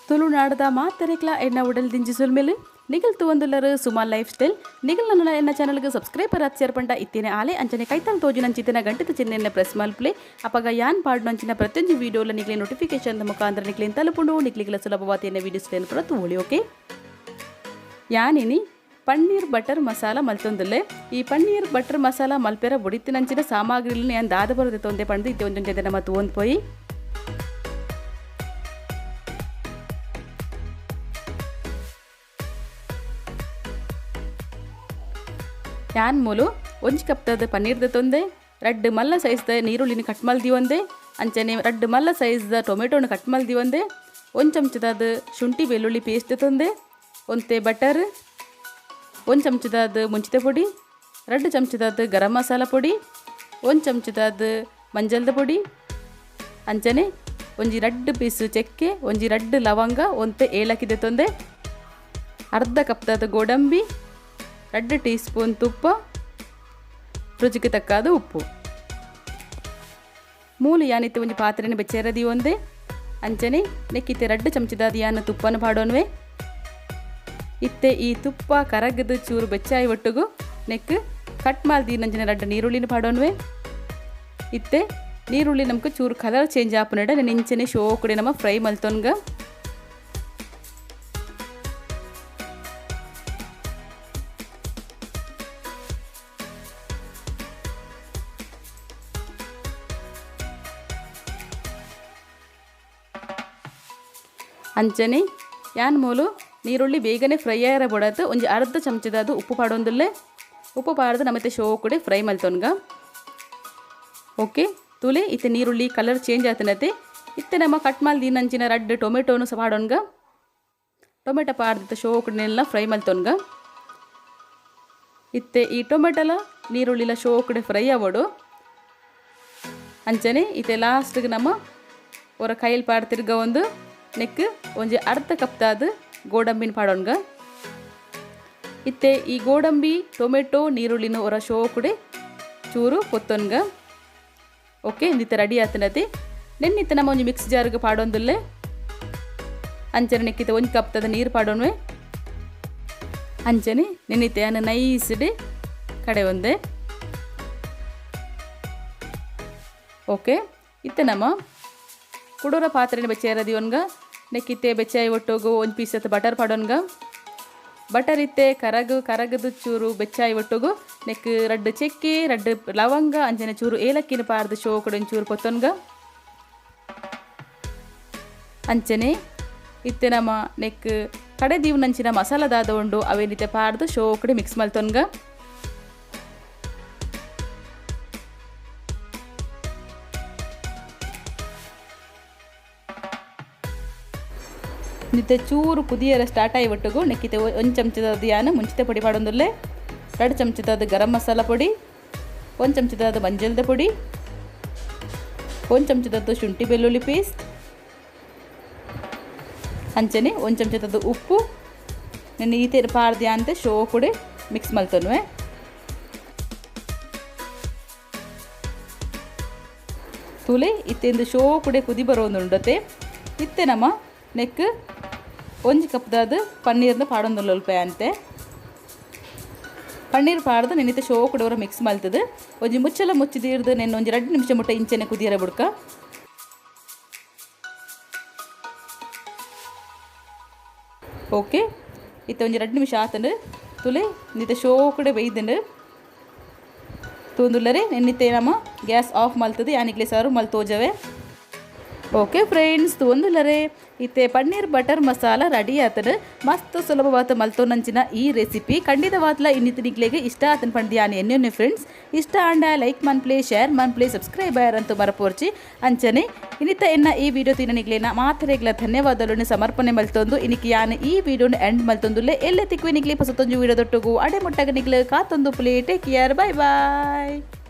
ತುಳುನಾಡದ ಮಾತರೆಕ್ಲ ಎನ್ನ ಉಡಲ್ ದಿಂಜಿ ಸುಲ್ಮೆಲು ನಿಗಲ್ ತುವಂದುಲ್ಲರು Suma life style ನಿಗಲ್ ನನ್ನ ಎನ್ನ ಚಾನಲ್ಗೆ ಸಬ್ಸ್ಕ್ರೈಬರ್ ಆತ್ ಪಂಡ ಇತ್ತೇನೆ ಆಲೆ ಅಂಚನೆ ಕೈತಲ್ ತೋಜುನಂಚಿತನ ಗಂಟೆದ ಚಿಹ್ನೆಯನ್ನು ಪ್ರೆಸ್ ಮಲ್ಪ್ಲೆ ಅಪಗ ಯಾನ್ ಪಾಡುನಂಚಿನ ಪ್ರತಿಯೊಂದು ವಿಡಿಯೋಲ ನಿಗ್ಲೆ ನೋಟಿಫಿಕೇಶನ್ ಮುಖಾಂತರ ನಿಗ್ಲೇನ್ ತಲುಪುಂಡು ನಿಗ್ಲಿಗ್ಲ ಸುಲಭವಾದ ಎನ್ನ ವೀಡಿಯೋಸ್ ಪೂರ ತೂವೊಳಿ. ಓಕೆ, ಯಾನಿನಿ ಪನ್ನೀರ್ ಬಟರ್ ಮಸಾಲ ಮಲ್ತೊಂದುಲ್ಲೆ. ಈ ಪನ್ನೀರ್ ಬಟರ್ ಮಸಾಲ ಮಲ್ಪೆರ ಬೊಡಿತ್ತಿನಂಚಿನ ಸಾಮಗ್ರಿలను ಯಾನ್ ದಾದ ಬರೋದೆ ತೊಂದೆ ಪಂದು ಇತ್ತೆ ಒಂಜೊಂಜೆ ನಮ್ಮ ತೂವೊಂದು ಪೋಯಿ. ಯಾನ್ ಮೂಲು ಒಂಜಿ ಕಪ್ತದ ಪನ್ನೀರ್ದ ತೊಂದೆ, ರಡ್ಡು ಮಲ್ಲ ಸೈಜ್ದ ನೀರುಳ್ಳಿನ ಕಟ್ ಮಲ್ದಿವಂದೆ, ಅಂಚನೆ ರಡ್ಡು ಮಲ್ಲ ಸೈಜ್ದ ಟೊಮೆಟೊನ ಕಟ್ ಮಲ್ದಿವಂದೆ, ಒಂದು ಚಮಚದಾದ ಶುಂಠಿ ಬೆಳ್ಳುಳ್ಳಿ ಪೇಸ್ಟ್ ತೊಂದೆ, ಒಂತೆ ಬಟರ್, ಒಂದು ಚಮಚದಾದ ಮುಂಚಿತ ಪೊಡಿ, 2 ಚಮಚದಾದ ಗರಂ ಮಸಾಲ ಪೊಡಿ, ಒಂದು ಚಮಚದಾದ ಮಂಜಲ್ದ ಪೊಡಿ, ಅಂಚನೆ ಒಂಜಿ 2 ಪೀಸ್ ಚಕ್ಕೆ, ಒಂಜಿ 2 ಲವಂಗ, ಒಂತೆ ಏಲಕ್ಕಿದೆ ತೊಂದೆ, ಅರ್ಧ ಕಪ್ದಾದ ಗೋಡಂಬಿ, 2 ಟೀ ಸ್ಪೂನ್ ತುಪ್ಪ, ರುಚಿಗೆ ತಕ್ಕಾದ ಉಪ್ಪು. ಮೂಲು ಯಾನಿತ್ತೆ ಒಂಜಿ ಪಾತ್ರೆನ ಬೆಚ್ಚೇರದಿ ಒಂದೆ, ಅಂಚನೆ ನೆಕ್ಕಿತ್ತೆ 2 ಚಮಚದಾದ ಯಾನ ತುಪ್ಪನ ಪಾಡೋನ್ವೆ. ಇತ್ತೆ ಈ ತುಪ್ಪ ಕರಗದ ಚೂರು ಬೆಚ್ಚಾಯಿ ಒಟ್ಟುಗು ನೆಕ್ ಕಟ್ ಮಾಲ್ದಿ ನಂಚಿನ 2 ನೀರುಳ್ಳಿನ ಪಾಡೋನ್ವೆ. ಇತ್ತೆ ನೀರುಳ್ಳಿ ನಮ್ಗೆ ಚೂರು ಕಲರ್ ಚೇಂಜ್ ಆಪುನಡ ನೆಂಚನೆ ಶೋ ಕುಡಿ ನಮ್ಮ ಫ್ರೈ ಮಲ್ತೊನ್ಗ. ಅಂಚನೆ ಯಾನ್ ಮೂಲು ನೀರುಳ್ಳಿ ಬೇಗನೆ ಫ್ರೈ ಆಯರ ಬೊಡತ್ತು ಒಂಜಿ ಅರ್ಧ ಚಮಚದಾದ ಉಪ್ಪು ಪಾಡೊಂದುಲ್ಲೆ. ಉಪ್ಪು ಪಾಡ್ದು ನಮ್ಮತ್ತೆ ಶೋ ಕೂಡ ಫ್ರೈ ಮಲ್ತೊನ್ಗ. ಓಕೆ, ತೂಲೆ ಇತ್ತೆ ನೀರುಳ್ಳಿ ಕಲರ್ ಚೇಂಜ್ ಆತನತೆ. ಇತ್ತೆ ನಮ್ಮ ಕಟ್ ಮಲ್ದಿನಂಚಿನ 2 ಟೊಮೆಟೊನು ಸಹ ಪಾಡೊನ್ಗ. ಟೊಮೆಟೊ ಪಾಡ್ದಿತ್ತ ಶೋ ಕೂಡನೆಲ್ಲ ಫ್ರೈ ಮಲ್ತೊನ್ಗ. ಇತ್ತೆ ಈ ಟೊಮೆಟೊಲ ನೀರುಳ್ಳಿಲ ಶೋ ಕಡೆ ಫ್ರೈ ಆವಡು. ಅಂಚನೆ ಇತ್ತೆ ಲಾಸ್ಟ್ಗೆ ನಮ್ಮ ಹೊರ ಕೈಯಲ್ಲಿ ಪಾಡ್ತಿರ್ಗ ಒಂದು ನೆಕ್ ಒಂಜಿ ಅರ್ಧ ಕಪ್ತಾದ ಗೋಡಂಬಿನ ಪಾಡೋಣ್ಗ. ಇತ್ತೆ ಈ ಗೋಡಂಬಿ ಟೊಮೆಟೊ ನೀರುಳ್ಳಿನ ಹೊರ ಶೋ ಕುಡೆ ಚೂರು ಪೊತ್ತೊನ್ಗ. Okay, ಇಂದಿತ್ತೆ ready ಆತನತಿ. ನೆನ್ನಿತ್ತೆ ನಮ್ಮ ಒಂಜಿ ಮಿಕ್ಸ್ ಜಾರ್ಗೆ ಪಾಡೊಂದುಲ್ಲೆ. ಅಂಚನೆ ನೆಕ್ಕಿತ್ತೆ ಒಂದು ಕಪ್ತದ ನೀರು ಪಾಡೋಣ್ವೆ. ಅಂಚನೆ ನೆನ್ನಿತ್ತೆ ಅನ್ನ ನೈಸ್ಡೆ ಕಡೆ ಒಂದೆ. ಓಕೆ, ಇತ್ತೆ ನಮ್ಮ ಕುಡೋರ ಪಾತ್ರೆನ ಬೆಚ್ಚೇರದಿ ಒನ್ಗ. ನೆಕ್ಕಿತ್ತೆ ಬೆಚ್ಚಾಯಿ ಒಟ್ಟೋಗು ಒಂದು ಪೀಸ್ ಅತ್ತ ಬಟರ್ ಪಾಡೋನ್ಗ. ಬಟರ್ ಇತ್ತೆ ಕರಗದು ಚೂರು ಬೆಚ್ಚಾಯಿ ಒಟ್ಟೋಗು ನೆಕ್ 2 ಚಕ್ಕೆ, 2 ಲವಂಗ, ಅಂಚನೆ ಚೂರು ಏಲಕ್ಕಿನ ಪಾರ್ದು ಶೋ ಕೂಡ ಚೂರು ಪೊತ್ತೊನ್ಗ. ಅಂಚನೆ ಇತ್ತೆ ನಮ್ಮ ನೆಕ್ ಕಡೆ ದೀವನಂಚಿನ ಮಸಾಲದಾದ ಉಂಡು ಅವೇನಿತ್ತೆ ಪಾರ್ದು ಶೋ ಕಡೆ ಮಿಕ್ಸ್ ಮಲ್ತೊನ್ಗ. ನಿತ್ತೆ ಚೂರು ಕುದಿಯರ ಸ್ಟಾರ್ಟ್ ಆಗಿ ಒಟ್ಟುಗು ನೆಕ್ಕಿತೆ ಒಂದು ಚಮಚದ ಯಾನ ಮುಂಚಿತ ಪೊಡಿ ಪಾಡೊಂದುಲ್ಲೆ, 2 ಚಮಚದಾದ ಗರಂ ಮಸಾಲ ಪೊಡಿ, 1 ಚಮಚದಾದ ಮಂಜಲ್ದ ಪೊಡಿ, 1 ಚಮಚದಾದ ಶುಂಠಿ ಬೆಳ್ಳುಳ್ಳಿ ಪೇಸ್ಟ್, ಅಂಚನೆ 1 ಚಮಚದಾದ ಉಪ್ಪು. ನೆನ್ನೆ ಈತೆ ಪಾಡ್ದು ಅಂತ ಶೋ ಕೂಡ ಮಿಕ್ಸ್ ಮಲ್ತೊನ್ವೆ. ತೂಲೆ ಇತ್ತೆಂದು ಶೋ ಕೂಡ ಕುದಿ ಬರೋದುಂಡತೆ. ಇತ್ತೆ ನಮ್ಮ ನೆಕ್ ಒಂಜಿ ಕಪ್ದಾದ ಪನ್ನೀರ್ನ ಪಾಡೊಂದುಲ್ಲಲ್ಪ ಅಂತೆ. ಪನ್ನೀರ್ ಪಾಡ್ದು ನೆನ್ನಿತ್ತೆ ಶೋ ಕೂಡ ಮಿಕ್ಸ್ ಮಲ್ತದೆ. ಒಂಜಿ ಮುಚ್ಚಲ ಮುಚ್ಚಿದೀರ್ದು ನೆನ್ನೆ ಒಂಜಿ 2 ನಿಮಿಷ ಮುಟ್ಟ ಇಂಚನೆ ಕುದಿಯರ ಬುಡ್ಕ. ಓಕೆ, ಇತ್ತೆ ಒಂಜಿ 2 ನಿಮಿಷ ಆತಂಡು. ತುಲೆ ನಿತ್ತೆ ಶೋ ಕಡೆ ಬೈದಂಡು ತೂಂದುಲ್ಲರೆ. ನೆನ್ನಿತ್ತೆ ನಮ್ಮ ಗ್ಯಾಸ್ ಆಫ್ ಮಲ್ತದೆ. ಯಾನಿಗ್ಲೆ ಸರ್ವ್ ಮಲ್ತೋಜವೆ. ಓಕೆ ಫ್ರೆಂಡ್ಸ್, ತೂಂದುಲ್ಲರೆ ಇತ್ತೆ ಪನ್ನೀರ್ ಬಟರ್ ಮಸಾಲ ರೆಡಿ ಆತದ. ಮಸ್ತ್ ಸುಲಭವಾದ ಮಲ್ತೊನಂಚಿನ ಈ ರೆಸಿಪಿ ಖಂಡಿತವಾದ್ಲ ಇನ್ನಿತ ನಿಗ್ಲೆಗೆ ಇಷ್ಟ ಆತನ ಪಂಡಿ ಯಾನ್ ಎನ್ನೆನ್ನೆ ಫ್ರೆಂಡ್ಸ್. ಇಷ್ಟ ಆಂಡ ಲೈಕ್ ಮನ್ಪ್ಲೆ, ಶೇರ್ ಮನ್ಪ್ಲೆ, ಸಬ್ಸ್ಕ್ರೈಬ್ ಆಯರಂತೂ ಮರಪೋರ್ಚಿ. ಅಂಚನೆ ಇನ್ನಿತ ಎನ್ನ ಈ ವಿಡಿಯೋ ತಿನ್ನ ನಿಗ್ಲೇನ ಮಾತರೆಗ್ಲ ಧನ್ಯವಾದಗಳನ್ನು ಸಮರ್ಪಣೆ ಮಲ್ತೊಂದು ಇನಿಕ್ ಯಾನ್ ಈ ವಿಡಿಯೋನ ಎಂಡ್ ಮಲ್ತೊಂದುಲ್ಲೆ. ಎಲ್ಲ ತಿಕ್ವೆ ನಿಗ್ಲೆ ಪಸತೊಂಜು ವಿಡಿಯೋ ದೊಟ್ಟುಗು ಅಡೆ ಮುಟ್ಟಾಗ ನಿಗ್ಲೆ ಕಾತೊಂದು play. Take care, bye bye.